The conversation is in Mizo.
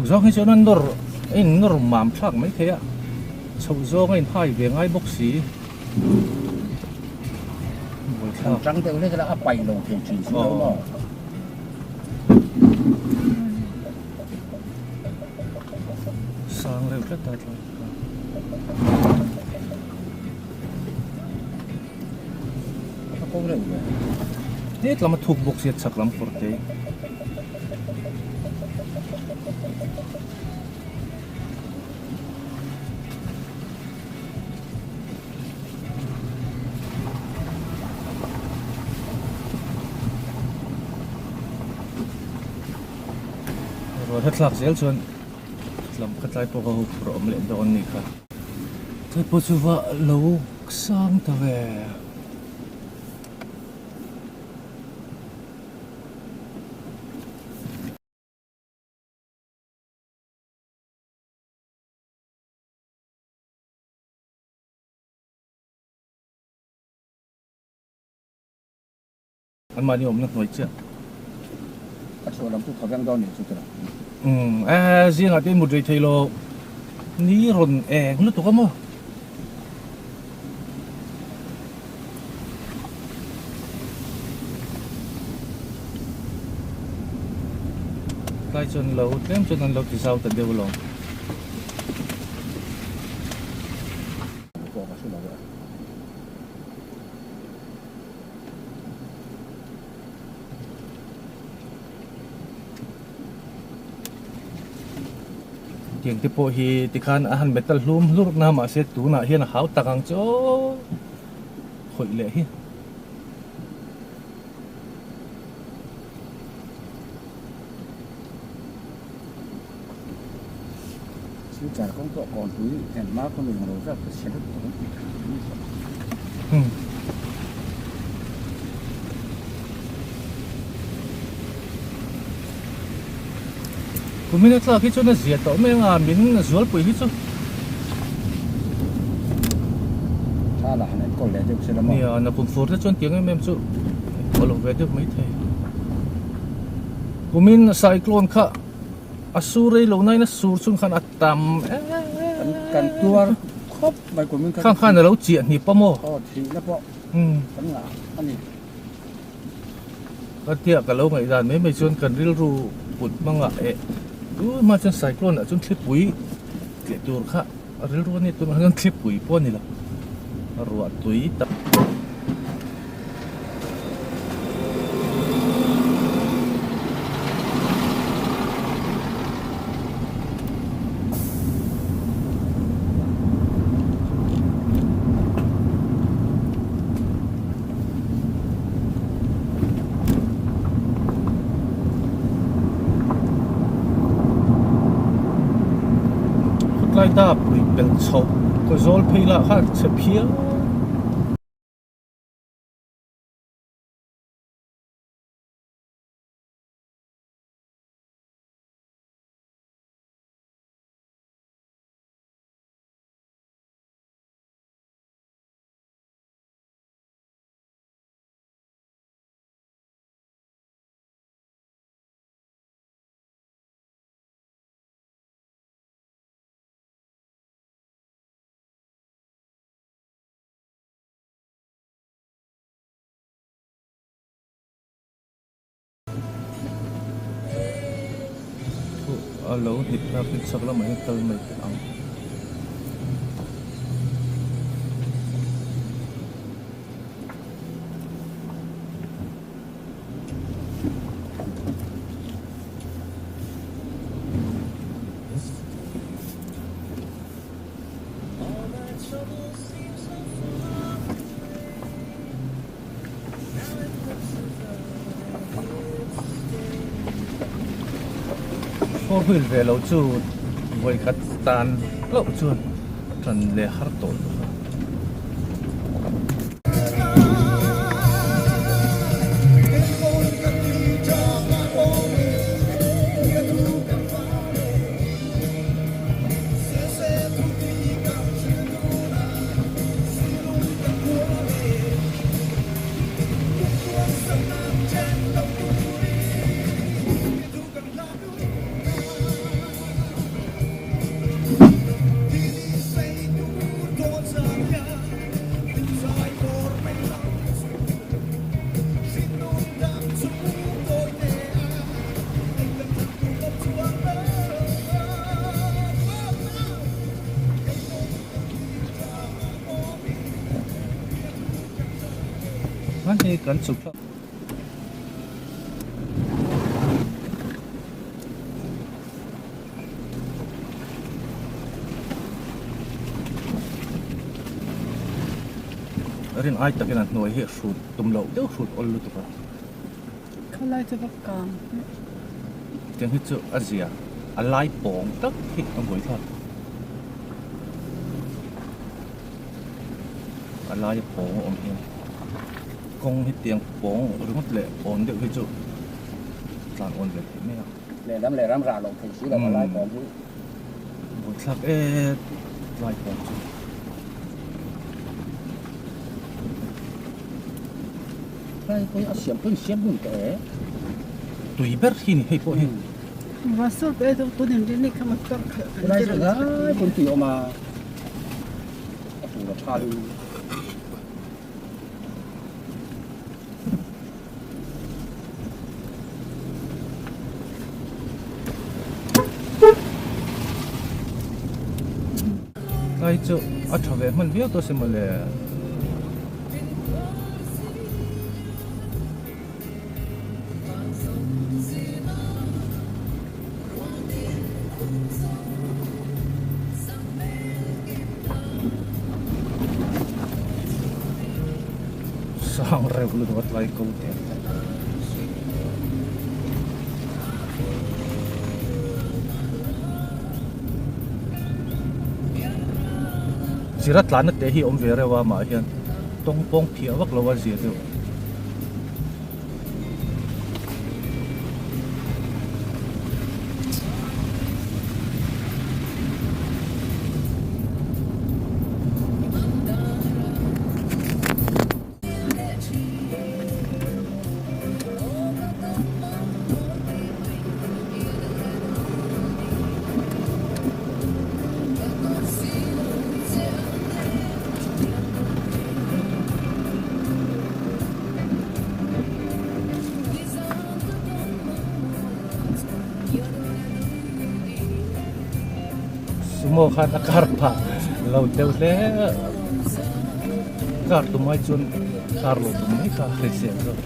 Chhuk zawng hi chuan a nawr a in nawr mam thlak mai thei a, chhoh zawng a in hai ve ngai bawk si. Kan tang deuh hlek a, a paih lo thei thin si lo maw? Sang reuh tlat a tlai kha. A ko reuh ve. Tet lam a thuk bawk sia chhak lam kawr te. Ruah hla thlak zel chuan lam kha tlai pawh ka ho phur a awm leh dawn a nih kha. Tlai pawh chu va lo sang ta ve. An mahni awmna hnuai chiah. A chhuah lam chu thaw veng dawn nih chu tira. Umm eh zingah te mut rei thei lo ni rawn eng lutuk a maw. Tlai chuan lo tlem chuan an lo ti zau ta deuh alawm. Tiang te pawh hi tikhan a han metal hlum hlur na mahse tunah hian a hau tak ang chu aw khawih leh hi. Silchar kawng pawh kawnpui hian hma khaw nuih lo zat ka chhe lutuk an ti tha an ni tawh. Kumin a tlak hi chuan a zia tawh mai anga min zualpui hi chu. Tha lah han enkawl leh deuh se la maw. Nia na kum fur te chuan tiang em em chu a lo ve deuh mai thei. Kumin cyclone kha a sur rei lo nain a sur chung khan a tam em em. Kan tuar khawp mai kumin kha. Khang khan a lo chiah hnip a maw. Aw thihna pawh kan ngah a ni. Ka tia ka lo ngaihdan mai mai chuan kan rilru put hmangah eh tun hma chuan cyclone ah chuan thlipui tleh tur kha a rilru a ni tunah hian thlipui pawh a ni lo ruah tui tak. Khawtlai dap pui pelh chhoh ka zawl phei lah kha a chhe phian. A lo hnip hlak in chak lamah hian kal mai teh ang. Four wheel ve lo chu vawikhat tan hlauh chuan tan leh har tawh lo a. Tikhan hei kan chhuk thlak. Rin ai takin a hnuai hi hrut tum loh deuh hrut awl lutuk a. Khawlai chu va kang hmeh. Tiang hi chu a zia a lai pawng tak hi a buai thlak. A lai a pawng a awm hian kawng hi tiang pawng ringawt leh awn deuh hi chu tlan awn ve theih mai a. Lehlam lehram rah loh theih si lo a lai pawng hi. Buai thlak e lai pawng chu. Lai pawh hi a siam pawhin siam hun tawh e. Tui ber hi ni hei pawh hi. Vasur pawh e tun in rin ni kha motor khalh kan Lai chu lai pawn tui a awm a, a tur a tha lu. Lai chu a tha ve hman viau tawh se mawle. Sang reuh lutuk a tlai ko te. Zira tlanna te hi awm ve reuh a mah hian tawng pawng phiah vak lo a zia deuh. Sumo khan a kar phah lo deuh hle a, kar tum ai chuan kar lo tum mai kha a hrisel zawk.